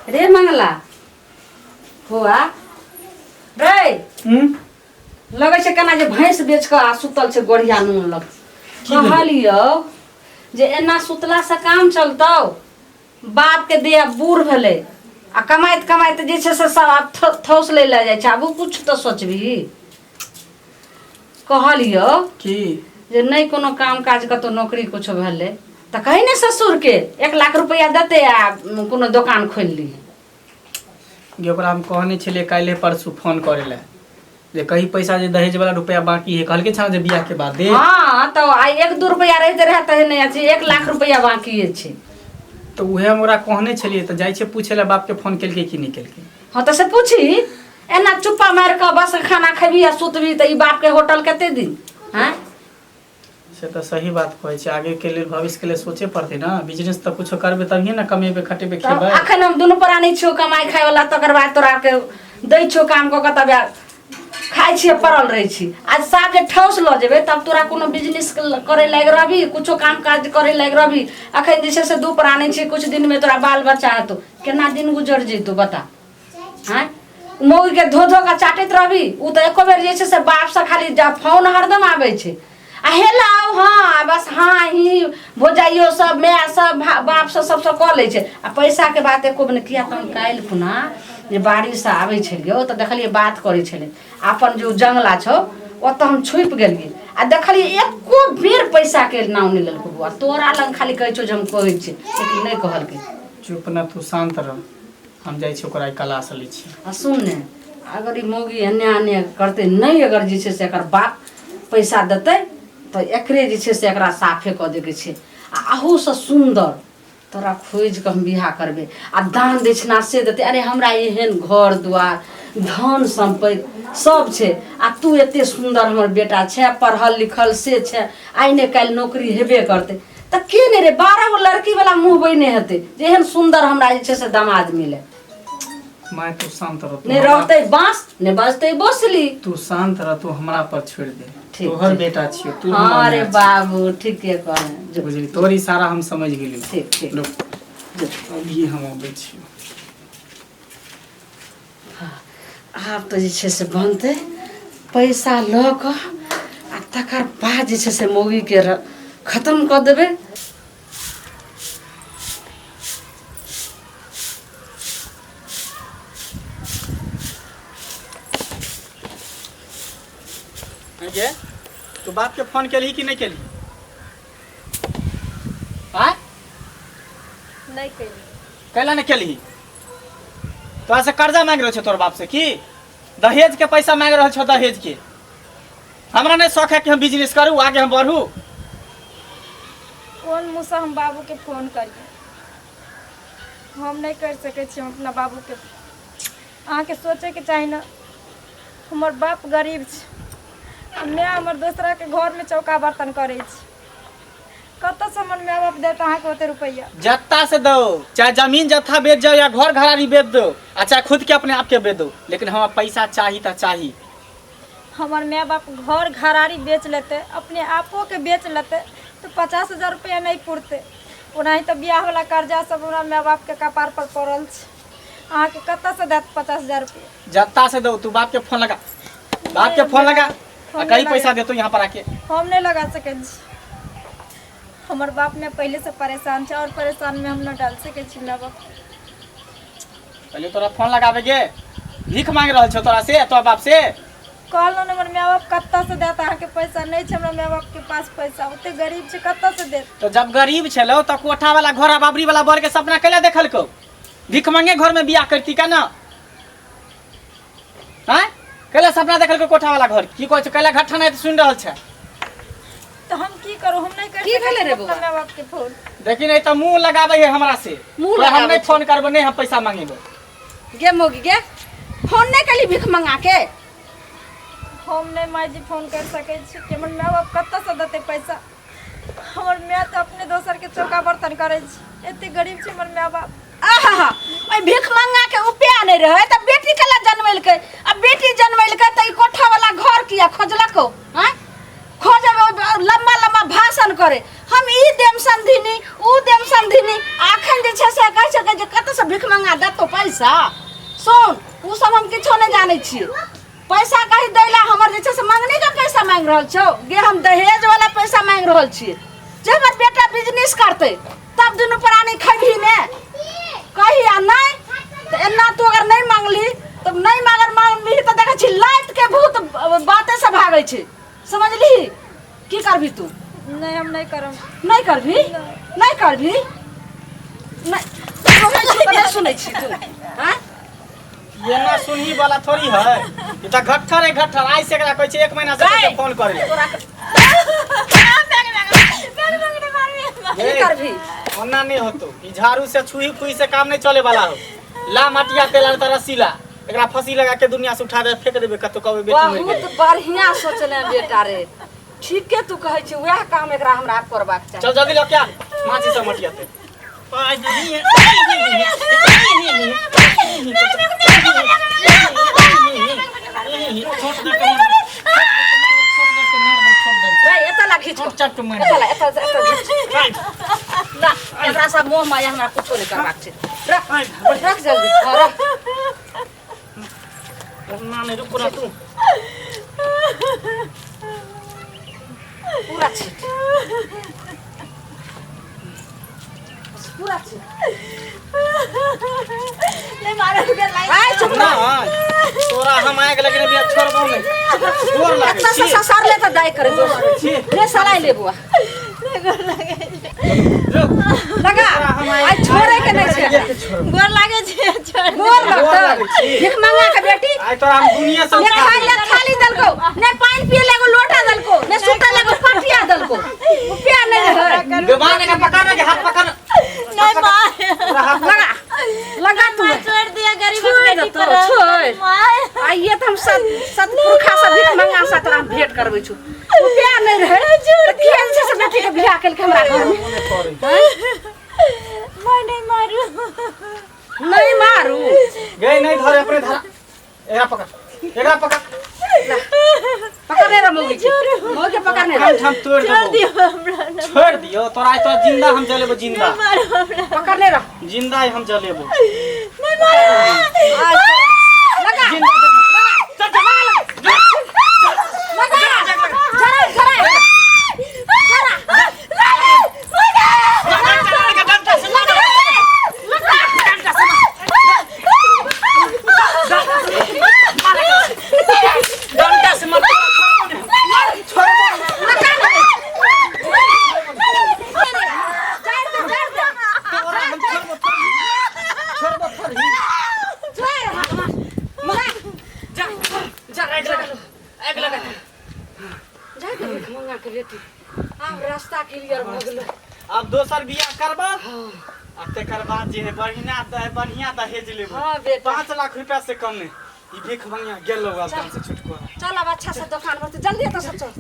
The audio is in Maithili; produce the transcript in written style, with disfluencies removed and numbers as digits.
रे मंगला हुआ रे। लगै छै केना जे भैंस बेच कऽ आ सुतल छै गोढ़िया नून लग। की भेलै? कहलियौ जे एना सुतलासँ काम चलतौ? बापके देह बूढ़ भेलै आ कमाइत कमाइत जे छै से सब आब थौस लै लए जाइ छै। आब किछु तऽ सोचबही। कहलियौ की जे नहि कोनो काम काज कतौ नौकरी कुछो भेलै तऽ कही ने ससुरके 1 लाख रुपैआ देतै आ कोनो दोकान खोलि लीहे। गे, ओकरा हम कहने छलियै काल्हि परसू फोन करै लए जे कही पैसा जे दहेज वाला रुपया बाकी है। कहलकै छल जे बियाह के बाद दे। हँ, तऽ आइ एक दू रुपैआ रहिते रहए तऽ नहि अछि, 1 लाख रुपैआ बाकी छै। तऽ उहे हम ओकरा कहने छलियै, तऽ जाइ छियै पूछे लए बाप के फोन केलकै कि नहि केलकै। हँ, तऽ से पूछी। एना चुप्पा मारि कऽ बस खाना खेबही आ सुतबही तऽ ई बापके होटल कते दिन हँ? से तऽ सही बात कहै छै। आगे के लेल, भविष्य के लेल सोचे पड़तै ने। बिजनेस तऽ कुछो करबै तभिए ने कमेबै, खटेबै, तऽ खेबै। अखन हम दुनू प्राणी छियौ कमाइ खायवला, तकर बाद तोरा के दै छियौ काम कऽ कऽ, तब खाइ छियै, पड़ल रहै छी। आज साफ जे ठौस लऽ जेबै तब तोरा कोनो बिजनेस करे लागि रहबी, कुछो काम काज करे लागि रहबी। अखन जे छै से दू प्राणी छी, कुछ दिनमे तोरा बाल बच्चा हेतौ, केना दिन गुजर जेतौ बता? आँय, मौगीके धो धो कऽ चाटैत रहबी? ओ तऽ एको बेर जे छै से बापसँ खाली जा फोन हरदम आबै छै आ हेलो, हँ, बस हाँ ही भौजाइयो सब, माय सब, बाप सब सबसँ कऽ लै छै आ पैसाके बात एको बेर नहि। किया तऽ हम काल्हि खुना जे बाड़ीसँ आबै छलियौ तऽ देखलियै बात करै छलै। अपन जे ओ जंगला छौ ओतऽ हम छुपि गेलियै आ देखलियै एको बेर पैसाके नाम नहि लेलकै। बौआ, तोरा लग खाली कहै छौ जे हम कहै छियै, लेकिन नहि कहलकै। चुप न तू, शान्त रह। हम जाइ छी ओकरा क्लास लै छी। आ सुन ने, अगर ई मौगी एन्ने आने करतै नहि, अगर जे छै से एकर बाप पैसा देतै तऽ एकरे जे छै से एकरा साफे कऽ दैके छै आ अहूसँ सुन्दर तोरा खोजि कऽ हम बियाह करबै आ दान दक्षिणा से देतै। अरे, हमरा एहन घर दुआर, धन सम्पत्ति सब छै आ तू एते सुन्दर हमर बेटा छै, पढ़ल लिखल से छै, आइ ने काल्हि नौकरी हेबे करतै। तऽ के नहि रे 12 गो लड़की वाला मुँह बने हेतै जे एहन सुन्दर हमरा जे छै से दामाद मिले। माय, तू शांत रह। तू नहि रहतै बाँस, नहि बजतै बोसली। तू शांत रह, तू हमरा पर छोड़ि दे। ठीक। तोहर ठीक। बेटा छियो तू। हाँ हमर अरे माय छी। बाबू, ठीके कहे जो। बुझली, तोहर इशारा हम समझ गेलियो। ठीक ठीक। रुक। जो। अभी हम अबै छियो। आब तऽ जे छै से बनतै पैसा लऽ कऽ आ तकर बाद जे छै से मौगीके खतम कऽ देबै। गे, तू बाप के फोन केलही कि नहि केलही? आय? नहि केली। कैला नहि केलही? तोरा से कर्जा मांगि रहल छौ तोहर बाप से की दहेज के पैसा मांगि रहल छौ दहेज के? हमरा नहि शौक है कि हम बिजनेस करू, आगे हम बढ़ू? कोन मुँहसँ हम बाबूके फोन करियै? हम नहि करि सकै छी हम अपना बाबूके। अहाँके सोचैके चाही ने, हमर बाप गरीब छै आ माय हमर दोसराके घरमे चौका बर्तन करै छै। कतऽसँ हमर माय बाप देत अहाँके ओते रुपैआ? जत्ता से दो, चाहे जमीन जत्था बेच जाओ या घर घरारी बेच दो आ चाहे खुद के अपने आप के बेच दो, लेकिन हमरा पैसा चाही तऽ चाही। हमर माय बाप घर घरारी बेच लेतै, अपने आपोके बेच लेतै तऽ 50,000 रुपैआ नहि पुरतै। ओनाही तऽ बियाहवला कर्जा सब हमरा माय बापके कपार पर पड़ल छै। अहाँके कतऽसँ देत 50,000 रुपैआ? जत्ता से दो। तू बाप के फोन लगा, बाप के फोन लगा आ कहीं पैसा देतो यहाँ पर आके। हम नहि लगा सकै छी। हमर बाप ने पहिलेसँ परेशान छै, और परेशानमे हम नहि डाल सकै छी माय बाप। पहले तोरा फोन लगाबे गे, भीख मांग रहल छौ तोरा से, तोरा बाप से। कहलहुँ ने, हमर माय बाप कतऽसँ देत अहाँके पैसा? नहि छै हमरा माय बापके पास पैसा, ओते गरीब छै, कतऽसँ देत? तो जब गरीब छलो तो कोठा वाला घर आ बाबरी वाला बर के सपना कैला देखलको? भीख मांगे घर में बियाह करती का ना? आँय, कैला सपना देखलको कोठा वाला घर? की कहै छै? कैला घट्ठा नहि सुनि रहल छै? तऽ हम की करू? हम नहि कर की भेलै रे बौआ? माय बाप के फोन। देखी, नहीं तऽ मुंह लगाबै है हमरा से। मुँह तोरा हम लगाबै नहीं छै। फोन करबो, नहीं हम पैसा मांगेबो। गे मौगी गे, फोन नहि केली भीख मंगा के? हम नहि माय जी फोन कर सकै छी कि हमर माय बाप कतऽसँ देतै पैसा? हमर माय तऽ अपने दोसरके चौका बर्तन करै छै, एते गरीब छै हमर माय बाप। आहा, ओहि भीख मंगा के उपाय नहि रहै तऽ बेटी के ला जनमेलकै आ बेटी जनमेलकै तऽ ई कोठा वाला घर किया खोजलको? आँय, खोजब ओहि लम्बा लम्बा भाषण करे, हम ई देम समधिनी, ऊ देम समधिनी। आ अखन जे छै से कहै छै जे कतऽसँ भीख मंगा देतौ पाइ? पैसा सुन उ सब हम किछो नहि जानै छियै पैसा कही दै ला हमर जे छै से मंगनी के पैसा मांगि रहल छौ गे हम दहेज वाला पैसा मांगि रहल छियै जे हमर बेटा बिजनेस करतै तब दुनू प्राणी खैबही ने कही आ नहि तऽ एना तू अगर नहि मांगली तऽ नहि अगर मांगली तऽ देखै छी लाइत के भूत बाते से भागै छै समझली की करबी तू नहीं हम नहीं करब नहीं करबी नहीं करबी नहीं कहै छी तऽ नहि सुनै छी तू आँय ये ना सुनही वाला थोड़ी है ई त घट्ठर है घट्ठर आइ से एकरा कहै छै एक महीना से गै। कहै छै फोन करे तोरा की करबी ओना नहीं होतो ई झाड़ू से छुही फुही से काम नहीं चले वाला हो ला मटिया तेल आर त रस्सी ला एकरा फंसी लगा के दुनिया से उठा दे फेंक देबे कतौ कहबे बेटी मरि गेलै बहुत बढ़िया सोचले बेटा रे ठीके तू कहै छी वएह काम एकरा हमरा आब करबाक चाही चल जल्दी लऽ के आ माची से मटिया तेल पाइ दही रे एतऽ ला घीच एतऽ ला एतऽ एतऽ घीच ला एकरा सब मोह माया हमरा कुछो नहि करबाक छै रख रख जल्दी हाँ, रख पूरा छीट पूरा छीट नहीं मारो के लाइन आइ चुप रह तोरा हम आगि लगेने बिया छोड़बौ नहि गोर लागै एतऽ से छी ससर ले तऽ दाइ करे छी ले सलाइ ले बुआ रुक लगा आइ छोड़े के नहि छै गोर लागे छै छोड़ गोर गोर लगतौ लागै छी। भीख मंगा के बेटी आइ तोरा हम दुनिया से ने खाइ ले थाली देलको ने पानि पिए ले एगो लोटा देलको ने सुतै ले एगो पटिया देलको रुपया नहि रहै देवान के पकड़ के हाथ पकड़ नहीं मार तोरा हाथ लगा लगा तू छोड़ दिया गरीब छोड़ बेटी दो, पर छोड़। मार आइए तऽ हम सत सतपुरखा से भीख मंगा से तोरा हम भेंट करबै छु रुपया नहि रहै तऽ केहन छै से बेटी के बियाह केलकै हमरा घरमे मैं नहीं मारू नहि मारू गई नहीं धरे अपने धरा एकरा पकड़ एकरा पकड़ पकड़ने रह मौगी के मौगी के पकड़ने रह हम ठाम तोड़ छोड़ देबो दियो हमरा ना छोड़ दियो तोरा आइ तोरा जिंदा हम जलेबो जिंदा मारो हमरा पकड़ने रह जिंदा ही हम जलेबो नहीं मारो लगा जिंदा जलेबो चल चल लगा जरा जरा डंडा से मत तोरा हम छोड़बो छोड़बो थोड़ी जा जा आगि लगा आगि लगा जा के भीख मंगा के बेटी आब रास्ता क्लियर भऽ गेलै अब दोसर बियाह करबा आ तेकर बाद जे है बढ़िया बढ़िया दहेज लेबो हाँ बेटा 5 लाख रुपया से कम नहीं ई भीख मंगिया गेलो आब से छुटको चल अब अच्छा से दोकान पर जल्दी एतऽ से चल।